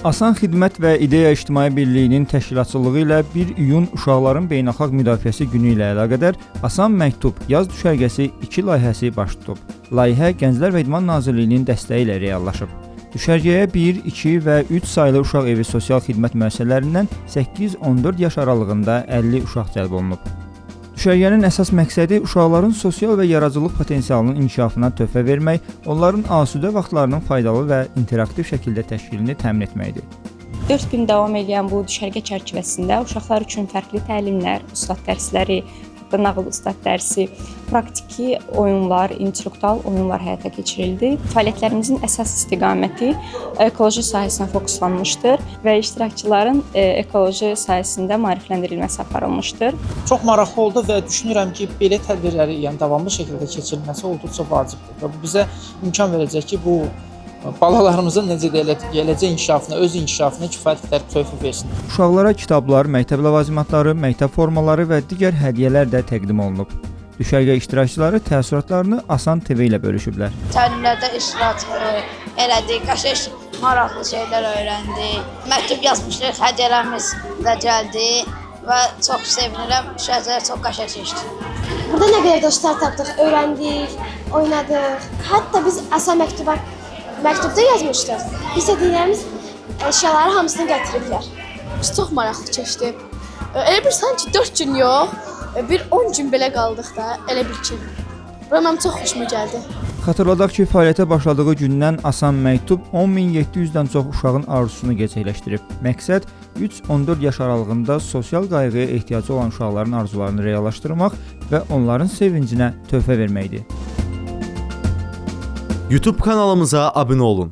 Asan Xidmət və İdeya İctimai Birliyinin təşkilatçılığı ilə 1 iyun Uşaqların Beynəlxalq Müdafiəsi Günü ilə əlaqədar Asan Məktub yaz düşərgəsi 2 layihəsi baş tutub. Layihə Gənclər və İdman Nazirliyinin dəstəyi ilə reallaşıb. Düşərgəyə 1, 2 və 3 saylı uşaq evi sosial xidmət müəssisələrindən 8-14 yaş aralığında 50 uşaq cəlb olunub. Düşərgənin əsas məqsədi uşaqların sosial və yaradıcılıq potensialının inkişafına töhfə vermək, onların asudə vaxtlarının faydalı və interaktiv şəkildə təşkilini təmin etməkdir. 4 gün davam edən bu düşərgə çərçivəsində uşaqlar üçün fərqli təlimlər, ustad dərsləri, hətta nağıl ustad dərsi, praktiki oyunlar, intellektual oyunlar həyata keçirildi. Fəaliyyətlərimizin əsas istiqaməti ekoloji sahəsinə fokuslanmışdır və iştirakçıların ekoloji sahəsində maarifləndirilməsi aparılmışdır. Çox maraqlı oldu və düşünürəm ki, belə tədbirləri, yəni davamlı şəkildə keçirilməsi olduqca vacibdir və bu bizə imkan verəcək ki, bu balalarımızın necə deyirlər, gələcək inkişafına, öz inkişafına kifayət qədər töhfə versin. Uşaqlara kitablar, məktəb ləvazimatları, məktəb formaları və digər hədiyyələr də təqdim olunub. Düşərgə iştirakçıları təəssüratlarını Asan TV ilə bölüşüblər. Təlimlərdə iştirak elədik, qəşəng maraqlı şeylər öyrəndik. Məktub yazmışdıq, hədiyyələrimiz də gəldi və çox sevinirəm. Düşərgələr çox qəşəng keçdi. Burada nə qədər dostlar tapdıq, öyrəndik, oynadıq. Hətta biz Asan məktuba məktubda yazmışdıq. İstədiklərimiz əşyaları hamısını gətiriblər. Çox maraqlı keçdi. Elə bir sanki 4 gün yox, bir 10 gün belə qaldıq da, elə bil ki. Bura mənim çox xoşuma gəldi. Xatırladaq ki, fəaliyyətə başladığı gündən Asan Məktub 10.700-dən çox uşağın arzusunu gerçəkləşdirib. Məqsəd 3-14 yaş aralığında sosial qayğıya ehtiyacı olan uşaqların arzularını reallaşdırmaq və onların sevincinə töhfə verməkdir. YouTube kanalımıza abunə olun.